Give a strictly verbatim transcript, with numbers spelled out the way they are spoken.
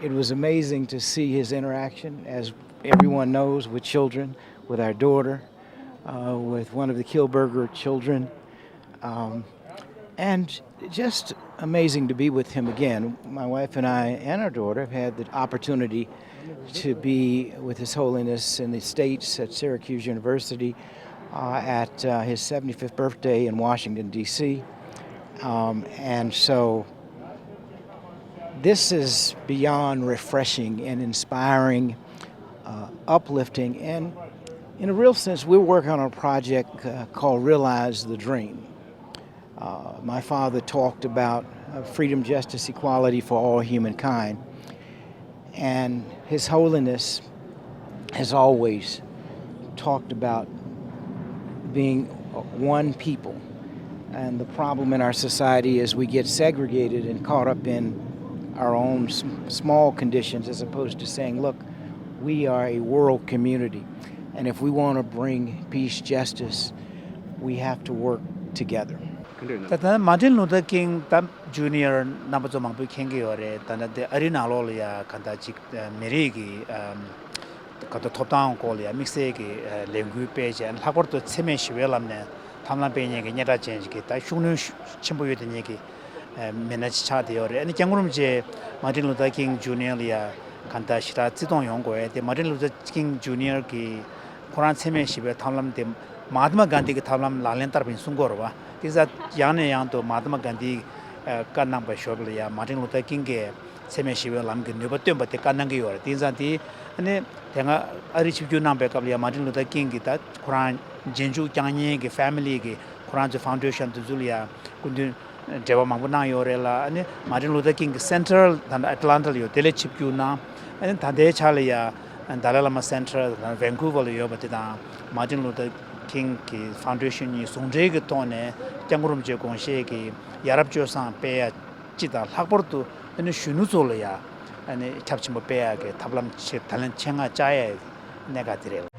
It was amazing to see his interaction, as everyone knows, with children, with our daughter, uh, with one of the Kielburger children. Um, and just amazing to be with him again. My wife and I and our daughter have had the opportunity to be with His Holiness in the States at Syracuse University uh, at uh, his seventy-fifth birthday in Washington, D C. Um, and so this is beyond refreshing and inspiring, uh, uplifting, and in a real sense, we're working on a project uh, called Realize the Dream. Uh, my father talked about uh, freedom, justice, equality for all humankind. And His Holiness has always talked about being one people. And the problem in our society is we get segregated and caught up in our own s- small conditions as opposed to saying, look, we are a world community. And if we want to bring peace, justice, we have to work together. ད་ལྟ་མར་ཊིན་ལུ་ཐར་ཀིང་ད་ཇུ་ནི་ཡར་རྣམ་པ་ཚོ་མང་པོས་མཁྱེན་གྱི་ཡོད་རེད། ད་ལྟ་དེ་ཨ་རིའི་ནང་ལོགས་ལ་ཡ་ག་ད་ཅིག་མི་རིགས་ཀྱི་ག་ད་ཐོབ་ཐང་སྐོར་ལ་ཡ་དམིགས་བསལ་གྱི་ལས་འགུལ་སྤེལ་བྱས། ལྷག་པར་དུ་འཚེ་མེད་ཞི་བའི་ལམ་ནས་ཐབས་ལམ་སྤེལ་མཁན་གྱི་སྙན་གྲགས་ཅན་ཞིག་གི་ད་ཤུགས་སྣོན་ཆེན་པོ་ཡོད་དེ་ཉིད་ཀྱི་མི་སྣ་ཅིག་ཆགས་བསྡད་ཡོད་རེད། ཨ་ནི་སྐྱབས་མགོན་རིན་པོ་ཆེ་མར་ཊིན་ལུ་ཐར་ཀིང་ཇུ་ནི་ཡར་ལ་ཡ་ག་ད་ཞེ་དྲག་བརྩི་མཐོང་ཡོང་དགོས་ཡ་དེ། མར་ཊིན་ལུ་ཐར་ཀིང་ཇུ་ནི་ཡར་གྱི་ཁོ་རང་འཚེ་མེད་ཞི་བའི་ཐབས་ལམ་དེ་མ་ཧཱ་ཏྨ་གྷན་དྷི་གི་ཐབས་ལམ་ལག་ལེན་བསྟར་བ་ཡིན་གསུང་གི་ཡོད་རེད་བ། དེ་ཚ་ཡང་ནས་ཡང་དུ་མ་ཧཱ་ཏྨ་གྷན་དྷིས་བཀའ་གནང་བའི་ཞོར་ལ་ཡ་མར་ཊིན་ལུ་ཐར་ཀིང་གིས་འཚེ་མེད་ཞི་བའི་ལམ་གྱི་ནུས་པ་བཏོན་པ་དེ་བཀའ་གནང་གི་ཡོད་རེད། དེ་ཙང་དེ་ཨ་ནི་དེ་སྔ་ཨ་རི་ཆིབས་བསྒྱུར་གནང་བའི་སྐབས་ལ་ཡ་མར་ཊིན་ལུ་ཐར་ཀིང་གི་ད་ཁོ་རང་རྗེས་འཇུག་བསྐྱངས་མཁན་གྱི་ཕེ་མི་ལི་གི་ཁོ་རང་ཚོའི་ཕའུན་ཌེ་ཤན་དེ་ཚོ་ལ་ཡ་སྐུ་མདུན་འབྲེལ་བ་མང་པོ་གནང་ཡོད་རེད་ལ། ཨ་ནི་མར་ཊིན་ལུ་ཐར་ཀིང་གི་སེན་ཊར་ད་ལྟ་ཨེ་ཊ་ལན་ཊ་ལ་ཡོད། དེ་ལ་ཆིབས་བསྒྱུར་གནང་། ཨ་ནི་ད་ལྟའི་ཆ་ལ་ཡ་ཌ་ལའི་ལ་མ་སེན་ཊར་ཝན་ཀུ་ཝར་ལ་ཡོད་པ་དེ་དང་མར་ཊིན་ལུ་ཐར་ཀིང་གི་ཕའུན་ཌེ་ཤན་གཉིས་ཟུང་འབྲེལ་གྱི་ཐོག་ནས་སྐྱབས་མགོན་རིན་པོ་ཆེའི་དགོངས་བཞེད་ཀྱི་ཡ་རབས་སྤྱོད་བཟང་སྤེལ་ཡ་སྤྱི་དང་། ལྷག་པར་དུ་ཨ་ནི་གཞོན་ནུ་ཚོ་ལ་ཡ་ཨ་ནི་ཁྱབ་ཆེན་པོ་སྤེལ་ཡ་གི་ཐབས་ལམ་ཆེ་ད་ལན་ཆེད་མངགས་བཅའ་ཡ་གནད་འགག་དེ་རེད།